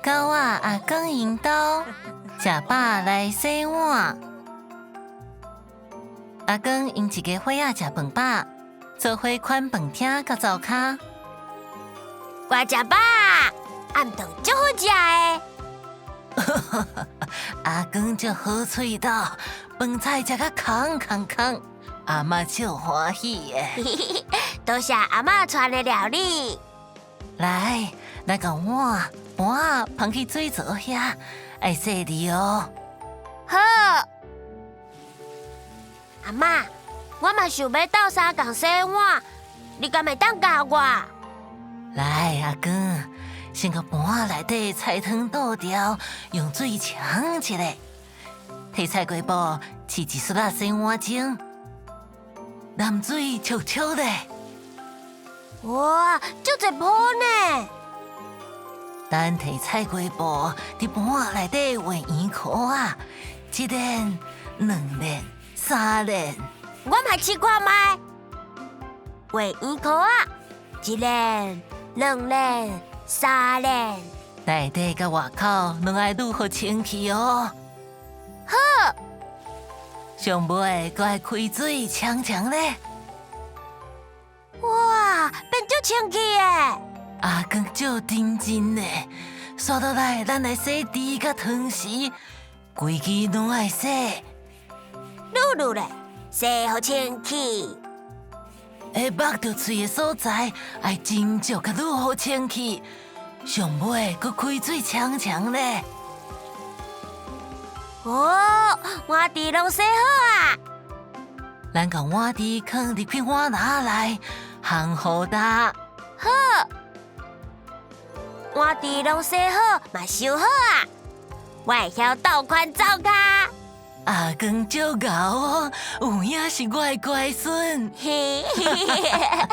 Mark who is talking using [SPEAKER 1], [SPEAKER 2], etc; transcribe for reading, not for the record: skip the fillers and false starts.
[SPEAKER 1] 狗仔阿光𪜶兜食飽來洗碗。阿光𪜶一家伙仔食飯飽，做伙款飯廳佮灶跤。
[SPEAKER 2] 我食飽，暗頓足好食的。
[SPEAKER 1] 阿光足好喙斗，飯菜食甲空空空，阿嬤足歡喜的。
[SPEAKER 2] 多謝阿嬤傳的料理。
[SPEAKER 1] 來，來共碗盤仔放去水槽遐，愛洗滴哦。
[SPEAKER 2] 好。阿嬤，我嘛想欲鬥相共洗碗，你敢會當教我？
[SPEAKER 1] 來，阿光，先共盤仔內底菜湯倒掉，用水沖一下。提菜鍋布，試一撮仔洗碗精，淋水焯焯咧。
[SPEAKER 2] 哇，足濟泡呢！
[SPEAKER 1] 等提菜鍋布佇盤仔內底畫圓箍仔，一輪、兩輪、三輪。
[SPEAKER 2] 我嘛試看覓，畫圓箍仔，一輪、兩輪、三輪。
[SPEAKER 1] 內底佮外口攏愛擼予清氣哦。
[SPEAKER 2] 好。
[SPEAKER 1] 上尾閣愛開水沖沖咧。
[SPEAKER 2] 哇，變足清氣的！
[SPEAKER 1] 阿光足認真呢，紲落來，咱來洗箸佮湯匙，規支攏愛洗。
[SPEAKER 2] 擼擼咧，洗予清氣。
[SPEAKER 1] 會目著喙的所在，愛斟酌共擼予清氣。上尾閣開水沖沖咧。
[SPEAKER 2] 哦，碗櫥攏洗好啊！
[SPEAKER 1] 咱共碗櫥囥入去碗籃仔內，烘予焦。
[SPEAKER 2] 好，碗櫥攏洗好，嘛收好啊！我會曉鬥款灶跤。
[SPEAKER 1] 阿光足𠢕哦，有影是我的乖孫。
[SPEAKER 2] 嘿嘿嘿嘿。